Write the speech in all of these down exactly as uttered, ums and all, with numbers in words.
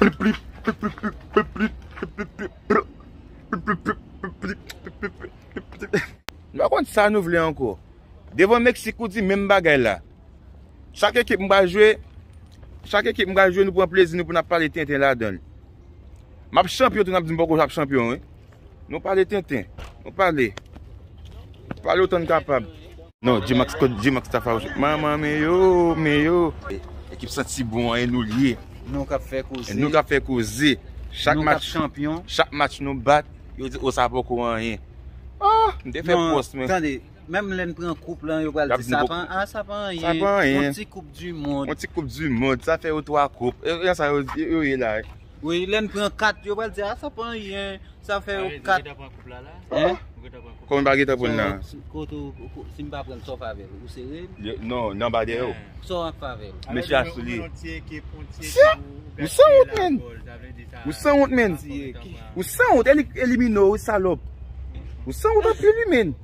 Nou pa konn sa nou vle ankò. Devan Meksik, ou di menm bagay la. Chak ekip m pral jwe, chak ekip m pral jwe, nou pran plezi nou pou n ap pale tenten ladan l. M ap chanpyon tou, n ap di m poko ap chanpyon, wi. Nou pale tenten, nou pale. Pale otan n kapab. Non, G-Max, G-Max ta fawouche. Manman, men yo, men yo. Ekip santi bon an, e nou l ye. Nou k ap fè koze. E nou k ap fè koze. Chak match, chanpyon. Chak match nou bat, yo di, o, sa poko anyen. Ah, m te fè pòs, men. Tande, menm lè n pran koup lan, yo pral di, sa pa, ah, sa pa anyen. Sa pa anyen. Yon ti koup di mond. Yon ti koup di mond, sa fè yo twa koup. E, e sa yo, yo ye la. Wi, lè n pran kat, yo pral di, ah, sa pa anyen. Sa fè yo kat. Yo gentan pran koup la, la. Hein? Yo gentan pran koup. Kòman pa gentan pran nan? Si, kote ou, ou, si m pa pran l, sa w fè avè l? Ou sere l? Non, nan ba dèyè w. Sa w ap fè avè l? Mesye a sou li. Ou sanwont, men. Ou sanwont, men. Ou sanwont, elimine w, wi, salòp. Ou sanwont anpil, wi, men.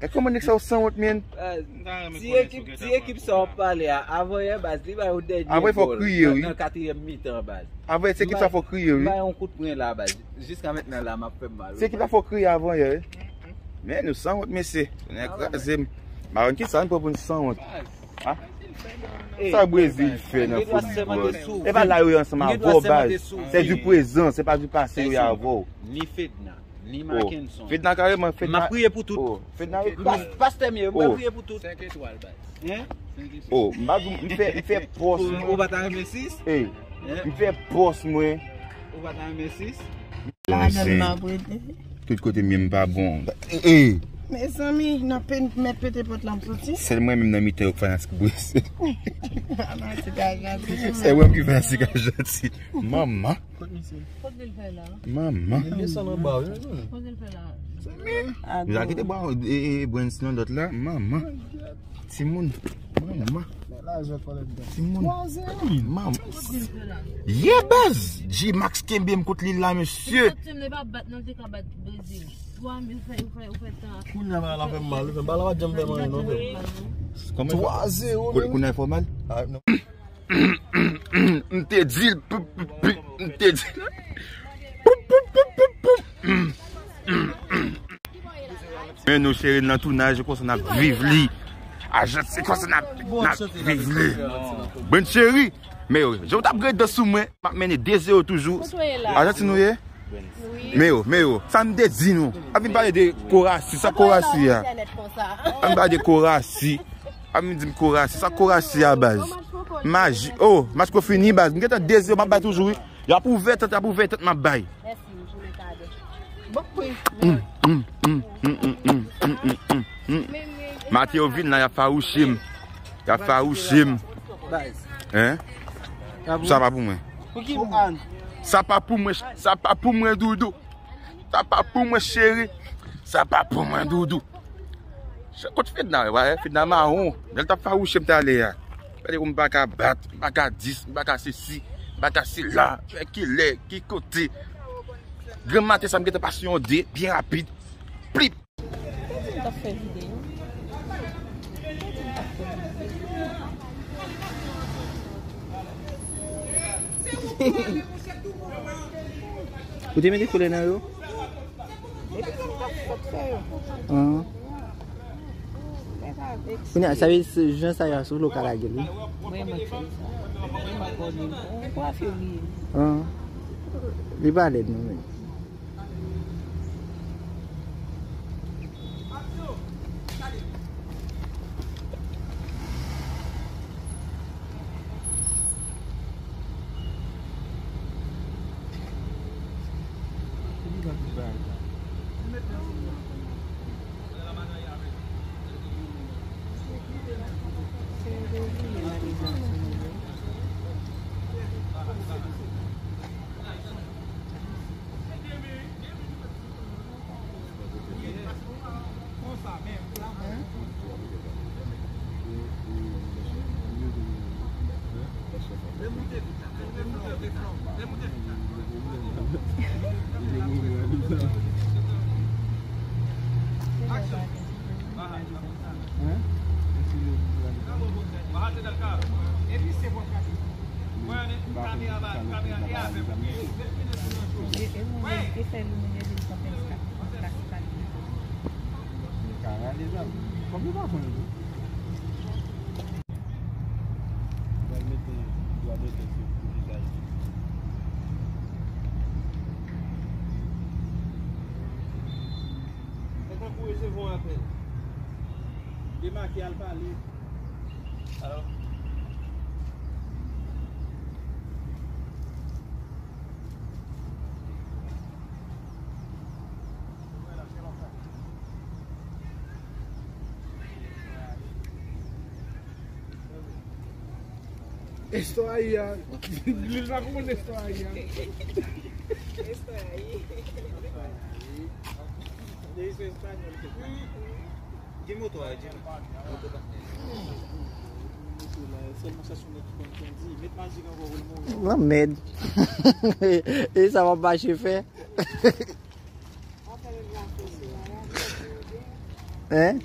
Gad kòman nèg sa yo sanwont, men. Ti ekip, ti ekip sa w ap pale a, avan yè, baz, li bay yon dènye gòl nan, nan katriyèm mitan, baz. Avan yè, ti ekip sa fò kriye, wi. M bay yon kout pwen la, baz. Jiska mentnan la, m ap fè m mal, wi. Ti ekip sa fò kriye avan yè, wi. Men nou sanwont, mesye. Nèg kraze m. M pa konn kisa n pran pou n sanwont. Ah. Sa Brezil fè nan foutbòl? E pa la yo ye ansanm avè w, baz. C'est du présent, c'est pas du passé yo ye avè w. Ni Fedna. Ni Mackenson. Fedna kareman, Fedna. M ap priye pou tout. Fedna, pastè m ye, m ap priye pou tout. Senk etwal, baz. Hein? Oh, m pa di, m fè, m fè pòs mwen. Ou pa ta renmen sis? Ey, m fè pòs mwen. Ou pa ta renmen sis? Ladan m ap rete. Tout kote m ye m pa bon. Ey. Mezanmi, n ap mèt pete pòt la, m soti. Sèl mwen menm nan mitan yo k fanatik Brezil. Fanatik Ajantin. Sèl mwen ki fanatik Ajantin. Manman. Kot misye? Kot li fè la? Manman. Li desann anba, wi. Kot li fè la? Nou ta kite bwa, e, e, Brens nan lòt la. Manman. Timoun. Manman. Timoun. Manman. Yeah, baz. G-Max kenbe m kot li la, mesye. Li pa bat, non, li te ka bat Brezil. Twa mil, ou fè, ou fè, ou fè tan. Kounye a bagay la fè m mal, wi. Bagay la pa janm fè m anyen, non, frè. Twa zewo, men. Kounye a fè w mal? Ah, non. M te di l, pou, pou, pou, m te di l. Pou, pou, pou, pou, pou. Men nou cheri nan tounaj, konsa n ap viv li. Ajantin konsa n ap, n ap viv li. Bon cheri, men yo, jan w t ap grade sou mwen, m ap mennen de zewo toujou. Ajantin nou ye? Men yo, men yo, sa m te di nou. Ap vin pale de Korasi, sa Korasi a? Ap vin pale de Korasi. Ap vin di m Korasi, sa Korasi a, baz? Maji, oh, match ko fini, baz. M gentan de zewo, m ap bay toujou, wi. Y ap ouvè tant, y ap ouvè tant, m ap bay. Mèsi, m jounen kadè. Bon, wi. Mm, mm, mm. Mateo vin la, y ap fawouche m. Y ap fawouche m. Hein? Sa pa pou mwen. Pou ki pou Ann? Sa pa pou mwen, sa pa pou mwen, doudou. Sa pa pou mwen, cheri. Sa pa pou mwen, doudou. Kot Fedna, wè, Fedna mawon. Lè l t ap fawouche m talè a. Gade pou m pa ka bat, m pa ka dis, m pa ka sesi, m pa ka sela. Ki lè, ki kote. Granm maten sa m gentan pase yon de, byen rapid. Plip. Ou di m t ap fè videyo. Ou te mete koulè nan yo? Ah. Kounye a, sa vle di jan sa yo a sou vle w ka lage l, wi. Mwen, mwen fè sa. Mwen, mwen kole l. Ou kwafe li ye. Ah. Li pa lèd, non, men. Li pa konn sa l ap fè, li pa ka rale zam li tou. E, e, e fè Louis Miguel di l konn pèse ka, ka, ka. Li ka rale zam. Kòm li pa konn li tou. Pral mete dwa dotè sou, sou vizaj li. Se tankou resevwa yon apèl. Demake al pale. Alo? Estwa a, li pa konprann estwa a. Estwa a. Gen moto a, gen moto patnè. Sèlman sa sou nèt ki konn kondi. Met majik ankò pou l mouri. Lanmèd. E sa w ap mache fè? Hein?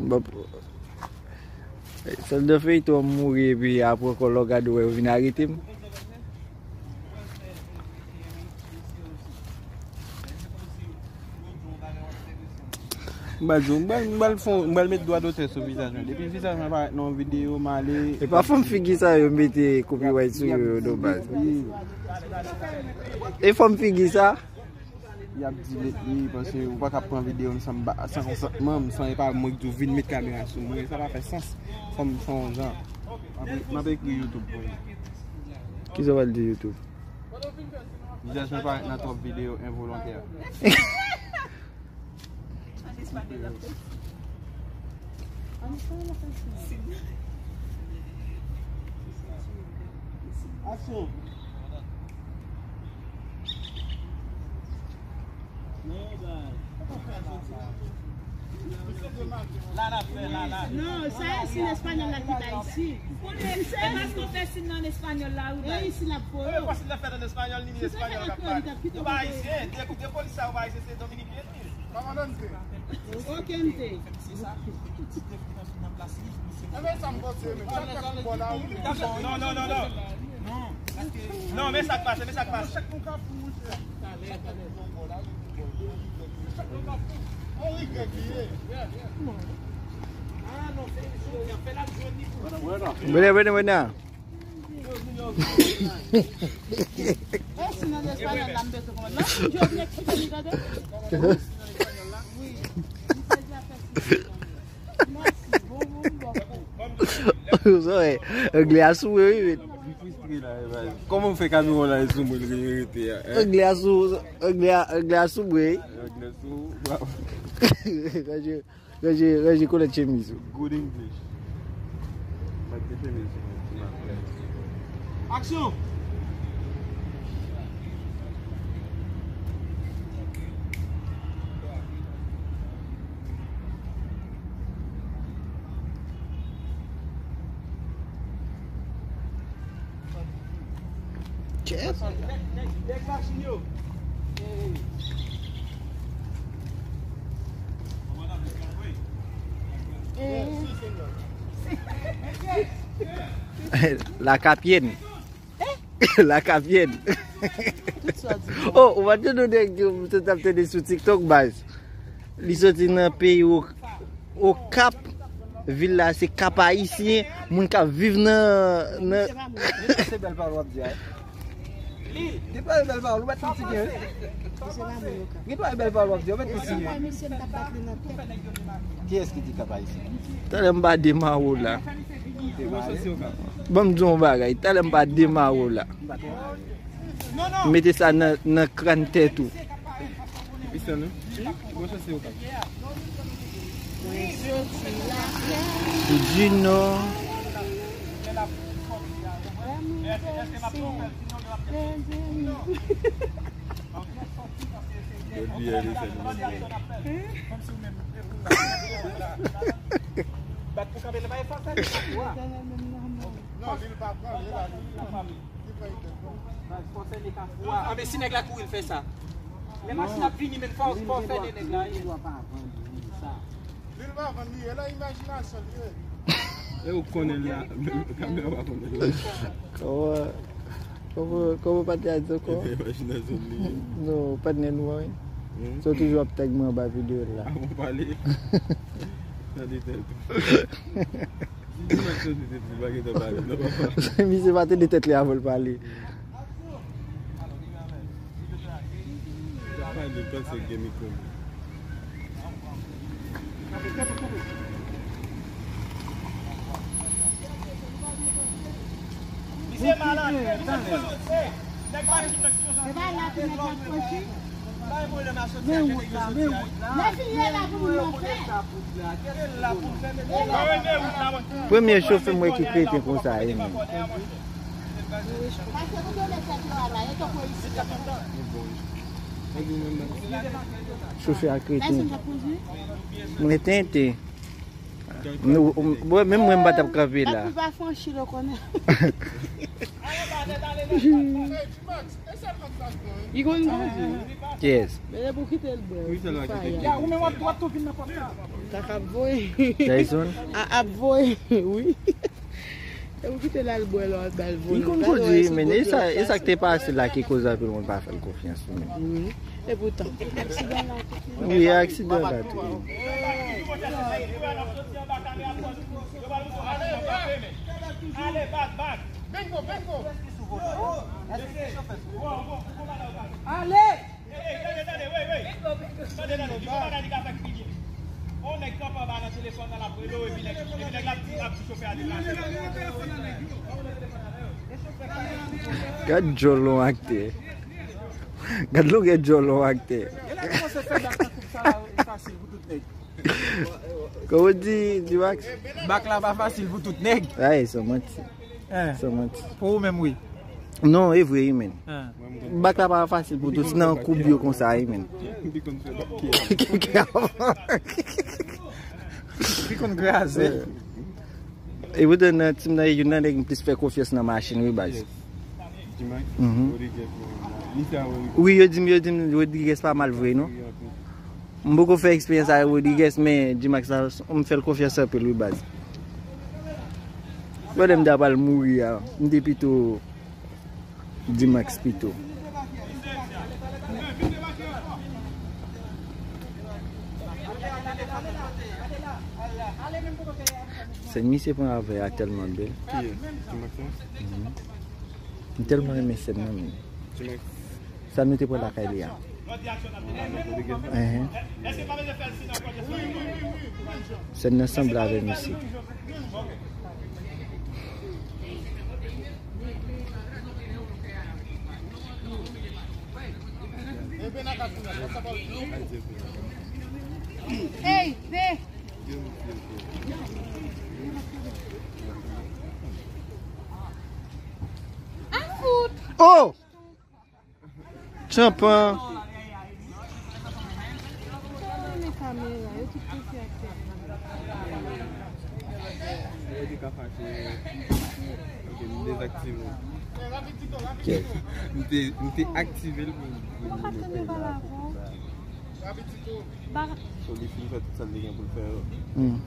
Bon, sèl nan feyton an m mouri epi apre ankò lè w gade w wè yo vin arete m. M pral di w, m pral, m pral fon, m pral met dwa dotè sou vizaj mwen. Depi vizaj mwen parèt nan yon videyo, m ale. E pa fòm figi sa yo mete copyright sou yo, yo, non, baz. E fòm figi sa? Y ap delete li, paske ou pa ka pran videyo m san m ba, san konsantman m, san e pa mwen ki di w vin met kamera sou mwen, sa pa fè sans. Fò m fè yon jan. M ap, m ap ekri YouTube pou li. Kisa w pral di YouTube? Vizaj mwen parèt nan twòp videyo envolontè. Aksyon! Non, sa e sin espanyòl la ki bay isi. E mas nou fè sin nan espanyòl la, wi, bay. E isi l ap folo. Paske l ap fèt an espanyòl, ni espanyòl k ap pale. Nou pa ayisyen, de, de polis sa yo pa ayisyen, se dominiken li ye. Komandante. Okente. Enben sa m panse, men sa k ap fou bò la, wi. Non, non, non, non. Non, men sa k pase, men sa k pase. Mwen, mwen, mwen, nan. Anglè a sou mwen, wi, men. Kòman w fè kamera la sou mwen, l rete a, hein? Anglè a sou, anglè a, anglè a sou mwen, wi. Anglè sou, bravo. Ranje, ranje, ranje kolèt chemiz ou. Good English. Mwen te chemiz ou, ti mafrè. Aksyon! Chèf. La kapyèn. La kapyèn. Oh, ou pa tande nèg yo, m te t ap tande sou TikTok, baz. Li soti nan peyi Okap. Vil la se Kap Ayisyen. Moun k ap viv nan, nan... Se bèl pawòl w ap di a. Gen twòp bèl pawòl, ou mèt kontinye, wi. Gen twòp bèl pawòl w ap di, ou mèt kontinye. Kiyès ki di Kap Ayisyen? Talè m pa demare w la. Ban m di w yon bagay. Talè m pa demare w la. Mete sa nan, nan kràn tèt ou. Pistol, non? Bon, sa se okap. Djino. Yo di, eh, li se nou menm. Bat pou kanpe, li pa e fòse, li pa pou a. Non, li pa pran, li la, li pa. Anben, si nèg la kouri, l fè sa. Lè machin ap vini, men fò, fò fè de nèg la ye. Li pa vann li, e la imajinasyon li ye. E ou konnen l la, menm kamera pa konnen l la. Kòman, kòman, kòman patnè a di ankò? Imajinasyon li ye. Non, patnè nou an, wi. Hmm? So toujou ap tag mwen anba videyo l la. Avan w pale. Tande tèt ou. Si Dimax tande tèt li, pa gentan pale, non, papa. Misye pa tande tèt li avan l pale. Pale, panse gen mikwo. Misye malad, misye malad. Premye chofè m wè ki kreten konsa, e men. Chofè a kreten. Mwen tenten. Nou, mwen menm, mwen m pa t ap kanpe la. Li konn kondui. Yes. Men depi w kite l bwè, li faya. Sa k ap voye. Tyson? A ap voye, wi. Depi w kite l al bwè, lè w al ba l volo. Li konn kondui, men e sa, e sa k te pase la ki koz anpil moun pa fè l konfyans, wi. Wi. E poutan, aksidan la tou. Wi, aksidan la tou. Ale, bak, bak. Bingo, bingo. Ale! Gad djòl yon aktè. Gad longè djòl yon aktè. Kòman w di, Dimax? Bak la pa fasil pou tout nèg. Ay, se manti. Hein. Se manti. Pou ou menm, wi. Non, e vre, wi, men. Hein. Bak la pa fasil pou tout, nan koub yo konsa, wi, men. Ki konn kraze. E poutan nan tim nan, youn nan nèg m plis fè konfyans nan machin, wi, baz. Yes. Dimax, mhm. Rodriguez, wi. Li fè a Rodriguez. Wi, yo di m, yo di m Rodriguez pa mal vre, non. Wi, anpil. M poko fè eksperyans avèk Rodriguez, men Dimax la, m fè l konfyans anpil, wi, baz. Pandan m ta pral mouri a, m te pito Dimax pito. Sèn misye pran avè a tèlman bèl. Kiyès? Dimax la? Mhm. M tèlman renmen sèn nan, men. Dimax. Sa nou te pran lakay li a. Enhen. Sèn nan sanble avè misye. Hey, hey. Oh! Tchanpan. Ok, m dezaktive l. Ok. M te, m te aktive l pou, pou, pou, So, li fin fè tout sa l te gen pou l fè yo. Hmm.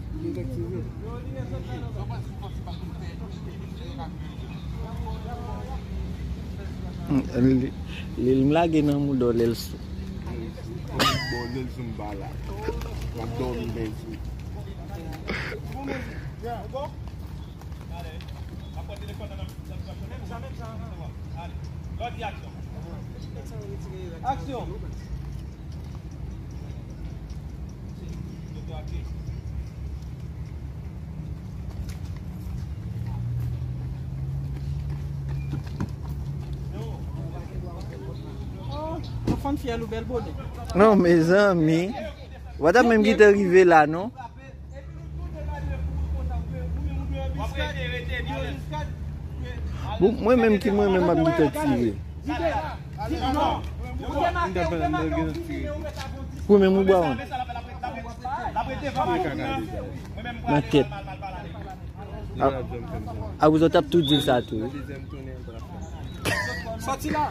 Hmm, li, li, li m lage nan mouda w lè l sou. Bon, lè l sou m pa la. M ap dòmi, men sou. Aksyon! Oh, fanm fyèl ou bèl bonè. Non, mezanmi. Ou pa t ap menm gentan rive la, non? Bon, mwen menm ki mwen menm ap gentan tire. Ou menm ou bwa w. Nan tèt. A, a, ou zòt ap tou di l sa tou, wi. Sòti la.